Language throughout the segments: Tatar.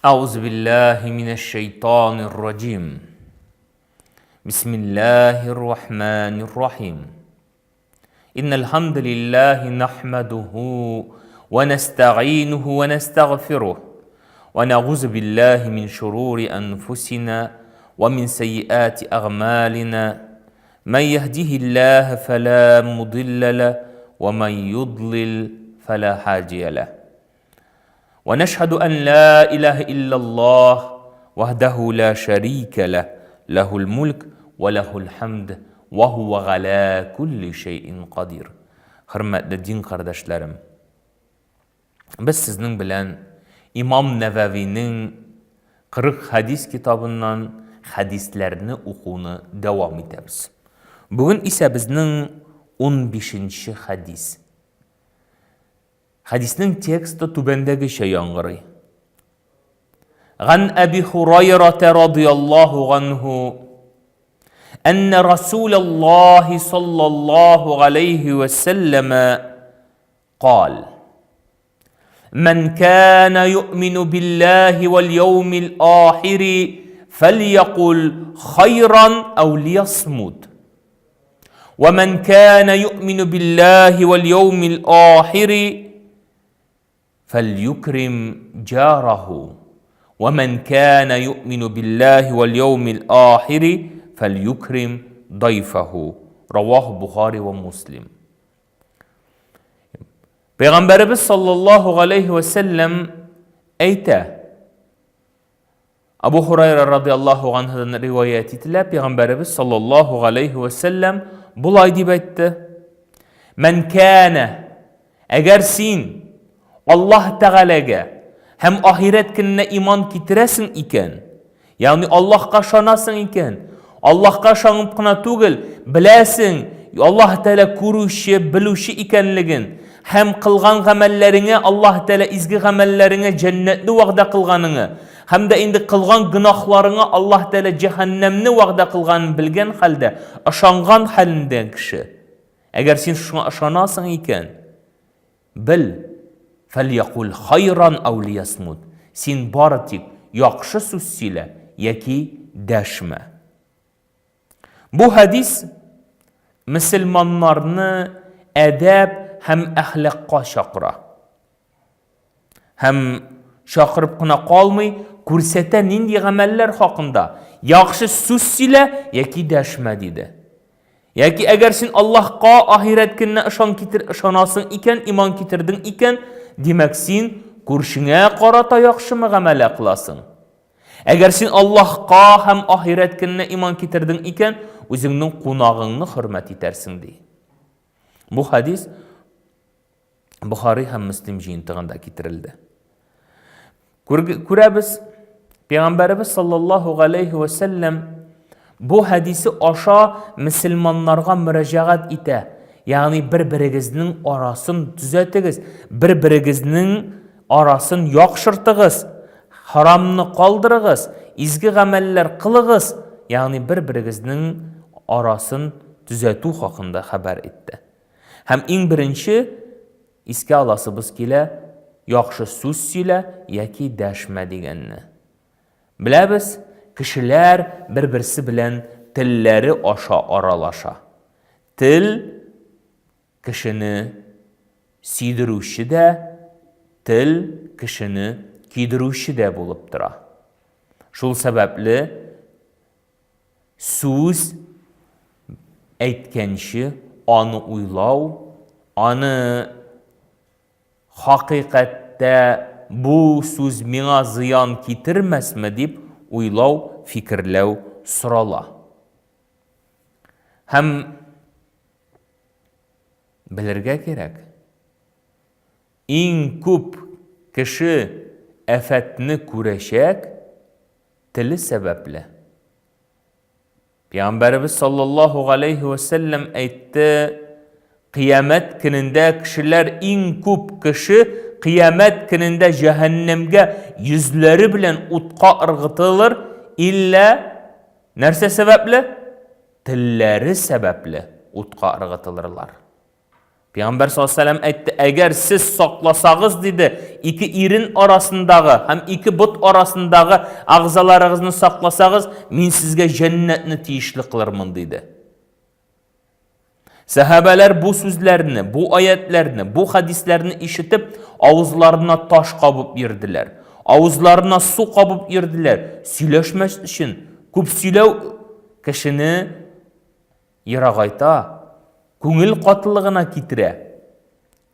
أعوذ بالله من الشيطان الرجيم بسم الله الرحمن الرحيم إن الحمد لله نحمده ونستعينه ونستغفره ونعوذ بالله من شرور أنفسنا ومن سيئات أعمالنا من يهده الله فلا مضل له ومن يضلل فلا هادي له ونشهد أن لا إله إلا الله وحده لا شريك له له الملك وله الحمد وهو على كل شيء قدير Хөрмәтле дин кардәшләрем, без сезнең белән Имам Нәвәвинең 40 хәдис китабыннан хәдисләрне укуны дәвам итәбез. Бүген исә безнең 15 хәдис. Хәдиснең тексты түбәндәгечә яңгырый. Ган Әби Хурайрата радияллаһу ганһу әннә Расулаллаһи саллаллаһу алейхи вә сәлләмә قال من كان يؤمن بالله واليوم الآخر فليقل خيرا أو ليصمت ومن كان يؤمن بالله واليوم الآخر فليكرم جاره ومن كان يؤمن بالله واليوم الآخر فليكرم ضيفه رواه البخاري ومسلم Пәйгамбәребез саллаллаһу галәйһи вә сәлләм әйтә. Абу Хурайра радиаллаһу анһудан риваять ителә, пәйгамбәребез саллаллаһу галәйһи вә сәлләм болай дип әйтте. Мән кәнә, әгәр син Аллаһ Тәгаләгә һәм ахирәт көненә иман китерәсең икән, Ягъни Аллаһка ышанасың икән, Аллаһка ышанып кына түгел, беләсең, Аллаһ Тәгалә күрүче, белүче икәнлеген һәм кылган гамәлләреңә Аллаһ Тәгалә изге гамәлләреңә җәннәтне вәгъдә кылганыңы һәм дә инде кылган гөнаһларыңа Аллаһ Тәгалә җәһәннәмне вәгъдә кылганын белгән хәлдә, ышанган хәлендә кеше. Әгәр син шуңа ышанасың икән, Бел, фәльякуль хайран ау лиясмут, син бары тик яхшы сүз сөйлә яки дәшмә. Бу хәдис мөселманнарны әдәп һәм әхлакка чакыра. Һәм чакырып кына калмый, күрсәтә нинди гамәлләр хакында. Яхшы сүз сөйлә яки дәшмә диде. Яки әгәр син Аллаһка ахирәт көненә ышан китер, ышанасың икән, иман китердең икән, димәк син күршеңә карата яхшы мөгамәлә кыласың. Әгәр син Аллаһка һәм ахирәт көненә иман китердең икән, үзеңнең кунагыңны хөрмәт итәрсең ди. Бу хадис Бохари һәм Мөслим җыентыгында китерелде. Күрәбез, Пәйгамбәребез саллаллаһу галәйһи вә сәлләм бу хәдисе аша мөселманнарга мөрәҗәгать итә. Ягъни бер-берегезнең арасын төзәтегез, бер-берегезнең арасын яхшыртыгыз, харамны калдырыгыз, изге гамәлләр кылыгыз, ягъни бер-берегезнең арасын төзәтү хакында хәбәр итте. Һәм иң беренче искә аласыбыз килә, яхшы сүз сөйлә яки дәшмә дигәнне. Беләбез, кешеләр бер-берсе белән телләре аша аралаша. Тел кешене сөйдерүче дә, тел кешене көйдерүче дә булып тора. Шул сәбәпле Сүз әйткәнче аны уйлау, аны хакыйкатьтә бу сүз миңа зыян китермәсме дип уйлау, фикерләү сорала. Һәм белергә кирәк, иң күп кеше афәтне күрәчәк теле сәбәпле. Пәйгамбәребез саллаллаһу галәйһи вә сәлләм әйтте, кыямәт көнендә кешеләр иң күп кеше кыямәт көнендә җәһәннәмгә йөзләре белән утка ыргытылыр, иллә нәрсә сәбәпле? Телләре сәбәпле утка ыргытылырлар. Пәйгамбәр саллаллаһу алейһи вәсәлләм әйтте, әгәр сез сакласагыз, диде, ике ирен арасындагы һәм ике бот арасындагы әгъзаларыгызны сакласагыз, мин сезгә җәннәтне тиешле кылырмын, диде. Сәхабәләр бу сүзләрне, бу аятләрне, бу хәдисләрне ишетеп, авызларына таш кабып йөрделәр. Авызларына су кабып йөрделәр. Сөйләшмәс өчен күп сөйләү кешене Ерагайта, күңел катылыгына китерә.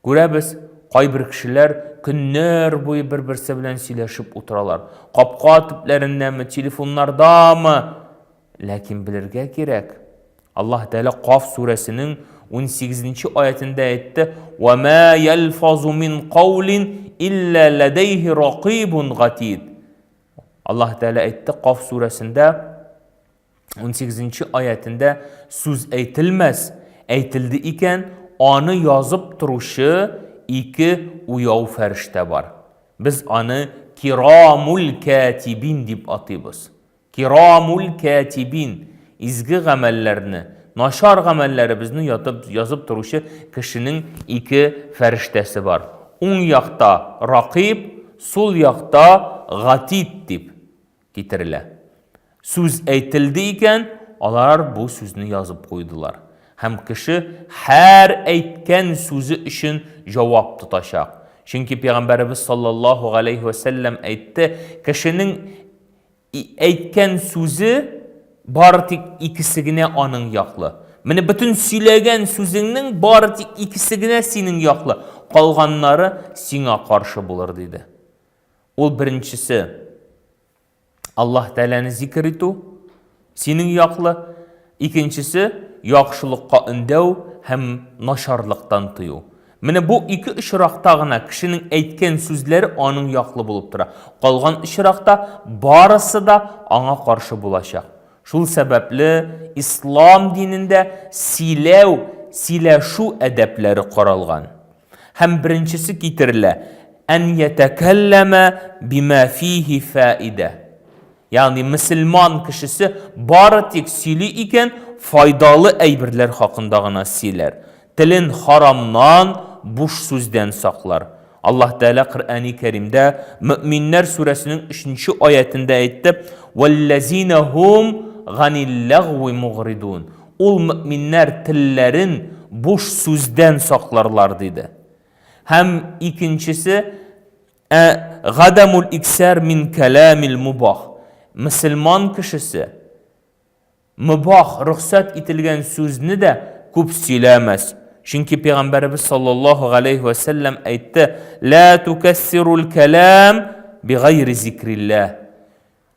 Күрәбез, кайбер кешеләр көннәр буе бер-берсе белән сөйләшеп утыралар. Капка төпләрендәме, телефоннардамы? Ләкин белергә кирәк. Аллаһ Тәгалә Каф сүрәсенең 18 аятендә әйтте: "Ва ма ялфазу мин каулин илля ладайхи ракибун гатид". Аллаһ Тәгалә әйтте Каф сүрәсендә 18 аятендә сүз әйтелмәс, әйтелде икән, аны язып торучы ике уяу фәрештә бар. Без аны кирамул кәтибин дип атыйбыз. Кирамул кәтибин изге гамәлләрне, начар гамәлләребезне ятып язып торучы кешенең ике фәрештәсе бар. Уң якта ракиб, сул якта гатид дип китерелә. Сүз әйтелде икән, алар бу сүзне язып куйдылар. Һәм кеше һәр әйткән сүзе өчен җавап тотачак. Чөнки Пәйгамбәребез саллаллаһу галәйһи вә сәлләм әйтте, кешенең әйткән сүзе бары тик икесе генә аның яклы. Менә бөтен сөйләгән сүзеңнең бары тик икесе генә синең яклы, калганнары сиңа каршы булыр, диде. Ул беренчесе Аллаһ Тәгаләне зикер итү, синең яклы. Икенчесе яхшылыкка өндәү һәм начарлыктан тыю. Менә бу ике очракта гына кешенең әйткән сүзләре аның яклы булып тора. Калган очракта барысы да аңа каршы булачак. Шул сәбәпле ислам динендә сөйләү, сөйләшү әдәпләре каралган. Һәм беренчесе китерелә, ән ятәкәлләмә бима фихи фаида. Ягъни мөселман кешесе бары тик сөйли икән, файдалы әйберләр хакында гына сөйләр. Телен харамнан, буш сүздән саклар. Аллаһ Тәгалә Коръәни Кәримдә Мөэминнәр сүрәсенең 3 аятендә әйтте: "Валлазина һум ганил-ләгви мугридун". Ул мөэминнәр телләрен буш сүздән сакларлар, диде. Һәм икенчесе, ә гадамул иксәр мин кәләмил мубах. Мөселман кешесе мөбах, рөхсәт ителгән сүзне дә күп сөйләмәс. Чөнки пәйгамбәребез саллаллаһу галәйһи вә сәлләм әйтте: "Ла тукассирул кәлам бигайри зикрилләһ".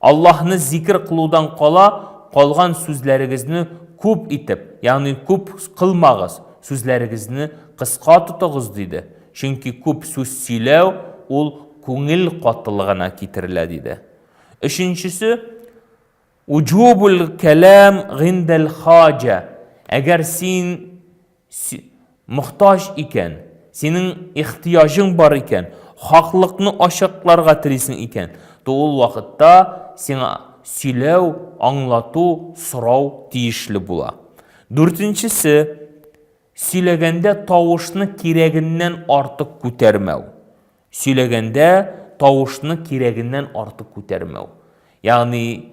Аллаһны зикер кылудан кала, калган сүзләрегезне күп итеп, ягъни күп кылмагыз, сүзләрегезне кыска тотыгыз, диде. Чөнки күп сүз сөйләү ул күңел катылыгына китерелә, диде. Өченчесе, уҗубул кәлам гиндәл хаҗа. Әгәр син мохтаҗ икән, синең ихтыяҗың бар икән, хаклыкны ачыкларга телисең икән, то ул вакытта сиңа сөйләү, аңлату, сорау тиешле була. Дүртенчесе, сөйләгәндә тавышны кирәгеннән артык күтәрмәү. Сөйләгәндә тавышны кирәгеннән артык күтәрмәү. Ягъни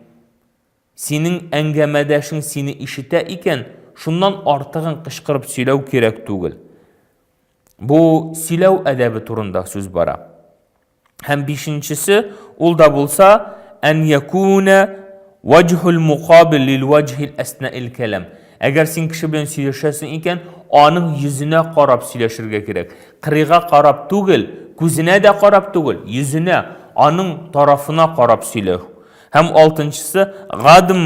Синең әңгәмәдәшең сине ишетә икән, шуннан артыгын кычкырып сөйләү кирәк түгел. Бу сөйләү әдәбе турында сүз бара. Һәм бишенчесе, ул да булса, ән якуна ваҗһул мукабил лил ваҗһил әснаил кәлам. Әгәр син кеше белән сөйләшәсең икән, аның йөзенә карап сөйләшергә кирәк. Кырыйга карап түгел, күзенә дә карап түгел, йөзенә, аның тарафына карап сөйләү. Һәм алтынчысы, гадм,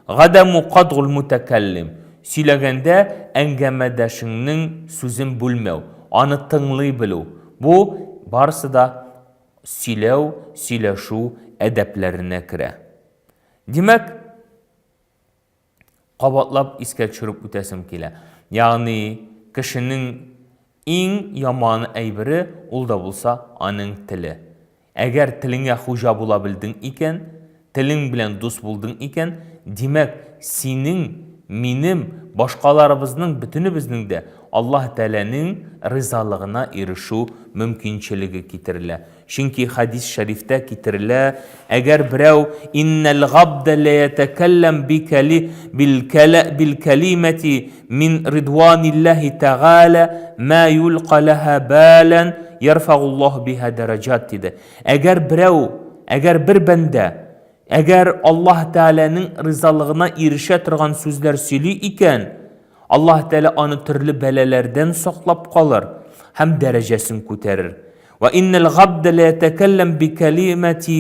гадәму кадгул мутәкәллим. Сөйләгәндә әңгәмәдәшеңнең сүзен бүлмәү, аны тыңлый белү. Бу барысы да сөйләү, сөйләшү әдәпләренә керә. Димәк, кабатлап искә төшереп үтәсем килә. Ягъни кешенең иң яман әйбере ул да булса аның теле. Әгәр телеңә хуҗа була белдең икән, телең белән дус булдың икән, димәк, синең, минем башкаларыбызның, бөтенебезнең дә Аллаһ Тәгаләнең ризалыгына ирешү мөмкинчелеге китерелә. Чөнки хәдис шәрифтә китерелә, әгәр берәү иннәл габдә лә ятәкәлләм бикәли билкәлимәти мин ридваниллаһи тәгалә мә юлка ләһә бәлән ярфагуллаһу биһа дәрәҗат диде. Әгәр берәү, әгәр бер бәндә Әгәр Аллаһ Тәгаләнең ризалыгына ирешә торган сүзләр сөйли икән, Аллаһ Тәгалә аны төрле бәлаләрдән саклап калыр һәм дәрәҗәсен күтәрер. Вә иннәл габдә лә ятәкәлләм бикәлимәти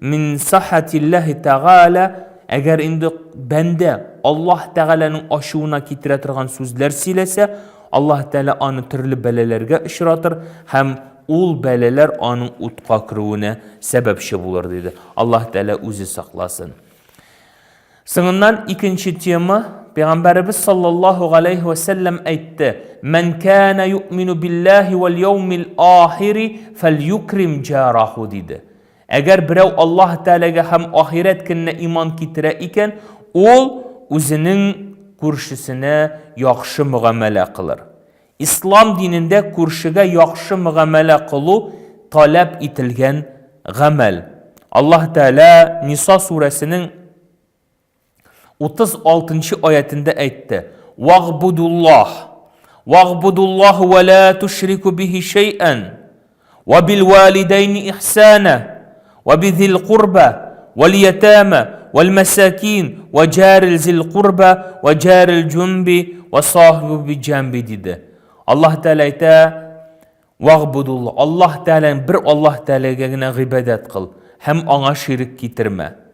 мин сахатиллаһи тәгалә. Әгәр инде бәндә Аллаһ Тәгаләнең ачуына китерә торган сүзләр сөйләсә, Аллаһ Тәгалә аны төрле бәлаләргә очратыр һәм ул бәлаләр аның утка керүенә сәбәпче булыр, диде. Аллаһ Тәгалә үзе сакласын. Соңыннан икенче тема, Пәйгамбәребез саллаллаһу галәйһи вә сәлләм әйтте: "Мән кана юъмину биллаһи вәл яумил ахири фәльюкрим җараху" диде. Әгәр берәү Аллаһ Тәгаләгә һәм ахирәт көненә иман китерә икән, ул үзенең күршесенә яхшы мөгамәлә кылыр. Ислам динендә күршегә яхшы мөгамәлә кылу таләп ителгән гамәл. Аллаһ Тәгалә Ниса сүрәсенең 36 нчы аятендә әйтте: "Вагъбудуллаһ, вагъбудуллаһ ва ла тушрику бихи шәйән, ва бил валидайни ихсана, ва бизил курба, вал ятама, вал масакин, ва жарил зил курба, ва жарил джунби, ва сахибу би джамби" диде. Аллаһ Тәгалә әйтә: Вагъбудуллаһ, Аллаһ Тәгаләнең бер Аллаһ Тәгаләгә генә гыйбадәт кыл һәм аңа ширек китермә.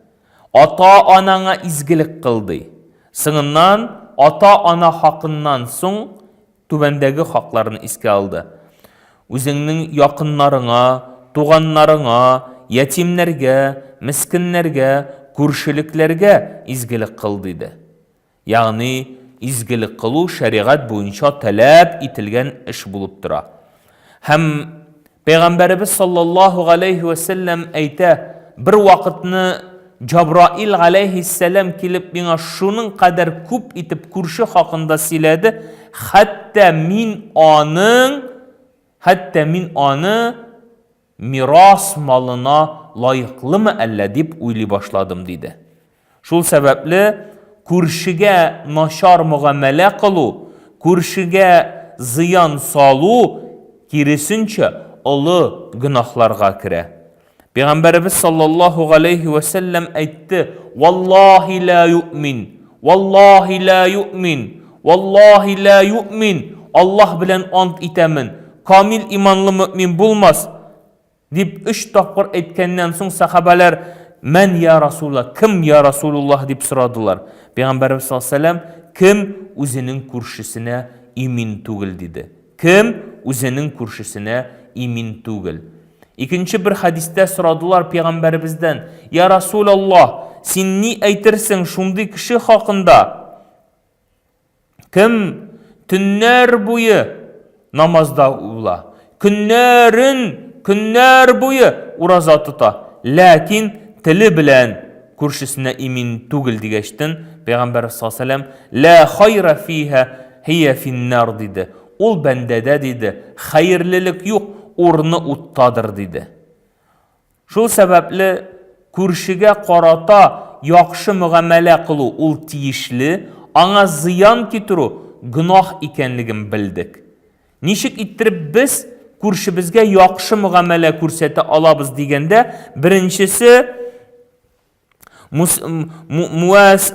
Ата-анаңа изгелек кыл, ди. Соңыннан ата-ана хакыннан соң түбәндәге хакларны искә алды. Үзеңнең якыннарыңа, туганнарыңа, ятимнәргә, мескеннәргә, күршелекләргә изгелек кыл, диде. Ягъни, изгелек кылу шәригать буенча таләп ителгән эш булып тора. Һәм Пәйгамбәребез саллаллаһу галәйһи вә сәлләм әйтә, бер вакытны Җабраил галәйһиссәлам килеп миңа шуның кадәр күп итеп күрше хакында сөйләде, хәтта мин аның, хәтта мин аны мирас малына лаеклымы әллә дип уйлый башладым, диде. Шул сәбәпле күршегә начар мөгамәлә кылу, күршегә зыян салу, киресенчә, олы гөнаһларга керә. Пәйгамбәребез саллаллаһу галәйһи вә сәлләм әйтте: "Валлаһи ла юъмин, валлаһи ла юъмин, валлаһи ла юъмин". Аллаһ белән ант итәмен, камил иманлы мөэмин булмас, дип өч тапкыр әйткәннән соң сахабәләр Мән я Расулла, кем я Расулуллаһ дип сорадылар. Пәйгамбәребез саллаллаһу алейһи вәсәлләм, кем үзенең күршесенә имин түгел диде. Кем үзенең күршесенә имин түгел? Икенче бер хәдистә сорадылар пәйгамбәребездән, Я Расулаллаһ, син ни әйтерсең шундый кеше хакында? Кем төннәр буе намазда була, көннәрен көннәр буе ураза тота, ләкин теле белән күршесенә имин түгел дигәчтен, Пәйгамбәр саллаллаһу алейһи ла хайра фиһа һия финнар диде. Ул бәндәдә диде, хәерлелек юк, урыны уттадыр диде. Шул сәбәпле күршегә карата яхшы мөгамәлә кылу ул тиешле, аңа зыян китерү гөнаһ икәнлеген белдек. Ничек иттереп без күршебезгә яхшы мөгамәлә күрсәтә алабыз дигәндә, беренчесе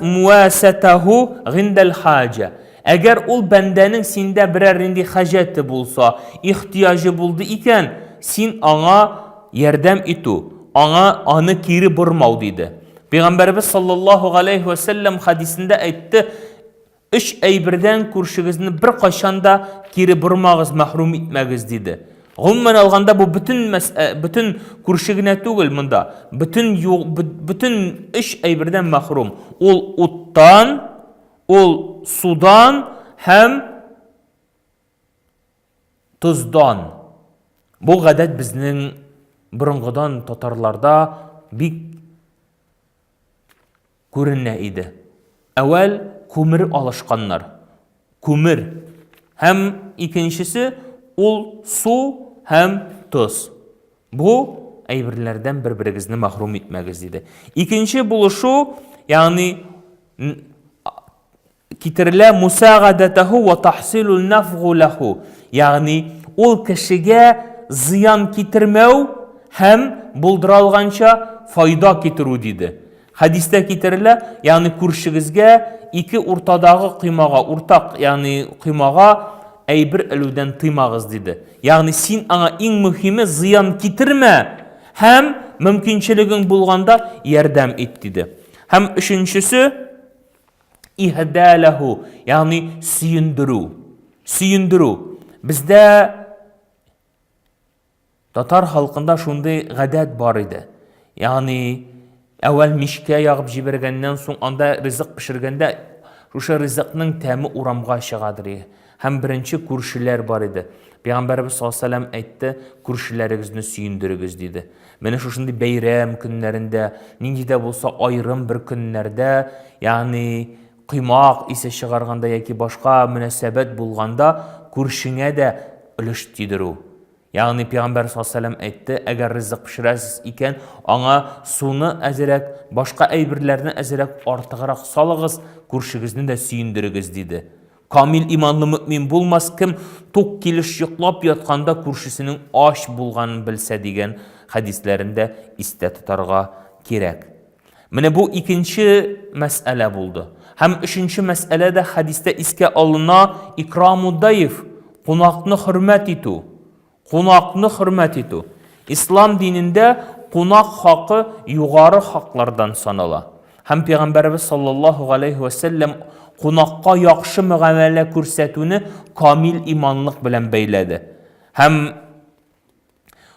муасатаху гиндәл хаҗа. Әгәр ул бәндәнең синдә берәр нинди хаҗәте булса, ихтыяҗы булды икән, син аңа ярдәм итү, аңа аны кире бормау диде. Пәйгамбәребез саллаллаһу галәйһи вә сәлләм хәдисендә әйтте, Өч әйбердән күршегезне беркайчан да кире бормагыз, мәхрүм итмәгез, диде. Гомумән алганда бу бөтен бөтен күрше генә түгел монда. Бөтен бөтен өч әйбердән мәхрүм. Ул уттан, ул судан һәм тоздан. Бу гадәт безнең борынгыдан татарларда бик күренә иде. Әүвәл күмер алышканнар. күмер. Һәм икенчесе ул су һәм тоз. Бу әйберләрдән бер-берегезне мәхрүм итмәгез, диде. Икенче булышу, ягъни китерелә мусагадатаху ва тахсилул нафгу лаху, ягъни ул кешегә зыян китермәү һәм булдыра алганча файда китерү, диде. Хәдистә китерелә, ягъни күршегезгә ике уртадагы коймага, уртак, ягъни коймага әйбер элүдән тыймагыз, диде. Ягъни син аңа иң мөһиме зыян китермә һәм мөмкинчелегең булганда ярдәм ит, диде. Һәм өченчесе иһдаләһу, ягъни сөендерү. Сөендерү. Бездә Татар халкында шундый гадәт бар иде. Ягъни, әүвәл мичкә ягып җибәргәннән соң, анда ризык пешергәндә, шушы ризыкның тәме урамга чыгадыр иде. Һәм беренче күршеләр бар иде. Пәйгамбәребез саллаллаһу алейһи ва сәлләм әйтте, күршеләрегезне сөендерегез, диде. Менә шушындый бәйрәм көннәрендә, нинди дә булса аерым бер көннәрдә, ягъни коймак исе чыгарганда яки башка мөнәсәбәт булганда, күршеңә дә өлеш тидерү. Ягъни пәйгамбәр саллаллаһу алейһи әйтте, әгәр ризык пешерәсез икән, аңа суны әзерәк, башка әйберләрне әзерәк артыграк салыгыз, күршегезне дә сөендерегез, диде. Камил иманлы мөэмин булмас, кем тук килеш йоклап ятканда күршесенең ач булганын белсә дигән хәдисләрен дә истә тотарга кирәк. Менә бу икенче мәсьәлә булды. Һәм өченче мәсьәлә дә хәдистә искә алына, икраму даиф, кунакны хөрмәт итү. Кунакны хөрмәт итү. Ислам динендә кунак хакы югары хаклардан санала. Һәм Пәйгамбәребез саллаллаһу галәйһи вә сәлләм кунакка яхшы мөгамәлә күрсәтүне камил иманлык белән бәйләде. Һәм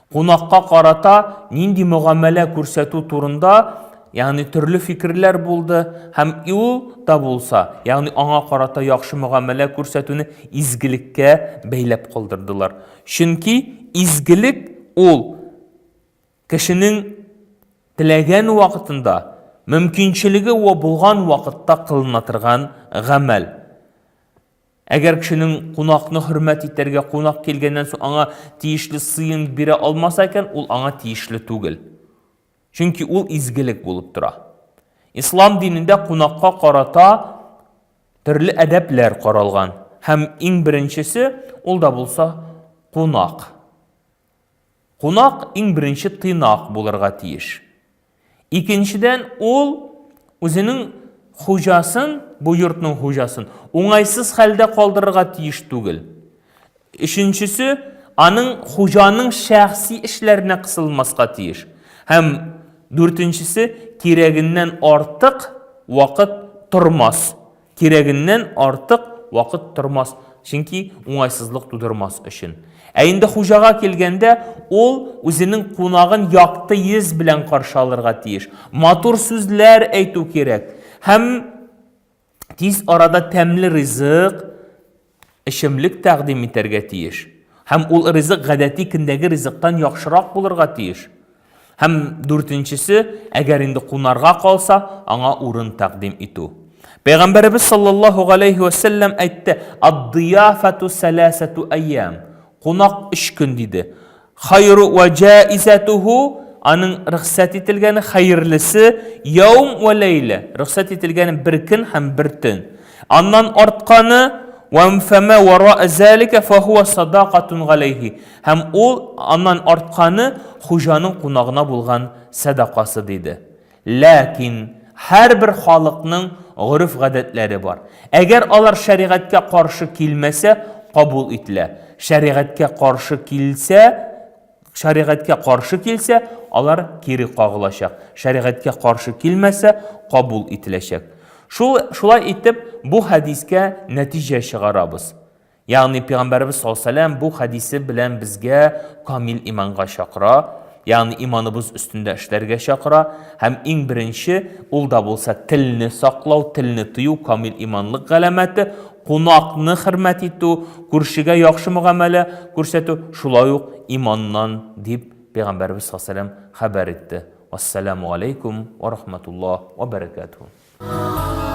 Кунакка карата нинди мөгамәлә күрсәтү турында, ягъни төрле фикерләр булды һәм ул да булса, ягъни аңа карата яхшы мөгамәлә күрсәтүне изгелеккә бәйләп калдырдылар. Чөнки изгелек ул кешенең теләгән вакытында, мөмкинчелеге булган вакытта кылына торган гамәл. Әгәр кешенең кунакны хөрмәт итәргә, кунак килгәннән соң аңа тиешле сыен бирә алмаса икән, ул аңа тиешле түгел. Чөнки ул изгелек булып тора. Ислам динендә кунакка карата төрле әдәпләр каралган. Һәм иң беренчесе, ул да булса кунак. Кунак иң беренче тыйнак булырга тиеш. Икенчедән, ул үзенең хуҗасын, бу йортның хуҗасын, уңайсыз хәлдә калдырырга тиеш түгел. Өченчесе, аның хуҗаның шәхси эшләренә кысылмаска тиеш. Һәм дүртенчесе, кирәгеннән артык вакыт тормас. Кирәгеннән артык вакыт тормас, чөнки уңайсызлык тудырмас өчен. Ә инде хуҗага килгәндә, ул үзенең кунагын якты йөз белән каршы алырга тиеш. Матур сүзләр әйтү кирәк. Һәм тиз арада тәмле ризык, эчемлек тәкъдим итәргә тиеш. Һәм ул ризык гадәти көндәге ризыктан яхшырак булырга тиеш. Һәм дүртенчесе, әгәр инде кунарга калса, аңа урын тәкъдим итү. Пәйгамбәребез саллаллаһу галәйһи вә сәлләм әйтте, Ад-дыяфату сәләсәту әйям. Кунак өч көн диде. Хайру вә җаизатуху, аның рөхсәт ителгәне, хәерлесе, яум вә ләйлә, рөхсәт ителгәне бер көн һәм бер төн. Аннан артканы, вә фәмә вара зәлика фахуа садакатун галәйһи. Һәм ул аннан артканы хуҗаның кунагына булган сәдакасы диде. Ләкин һәрбер халыкның гореф-гадәтләре бар. Әгәр алар шәригатькә каршы килмәсә, кабул ителә. Шәригатькә каршы килсә, шәригатькә каршы килсә, алар кире кагылачак. Шәригатькә каршы килмәсә, кабул ителәчәк. Шул, шулай итеп, бу хәдискә нәтиҗә чыгарабыз. Ягъни пәйгамбәребез саллаллаһу алейһи бу хәдисе белән безгә камил иманга чакыра, ягъни иманыбыз өстендә эшләргә чакыра һәм иң беренче ул да булса телне саклау, телне тыю камил иманлык галәмәте, кунакны хөрмәт итү, күршегә яхшы мөгамәлә күрсәтү шулай ук иманнан дип пәйгамбәребез саллаллаһу алейһи хәбәр итте. Вассаламу алейкум ва рахматуллаһ ва баракатуһу.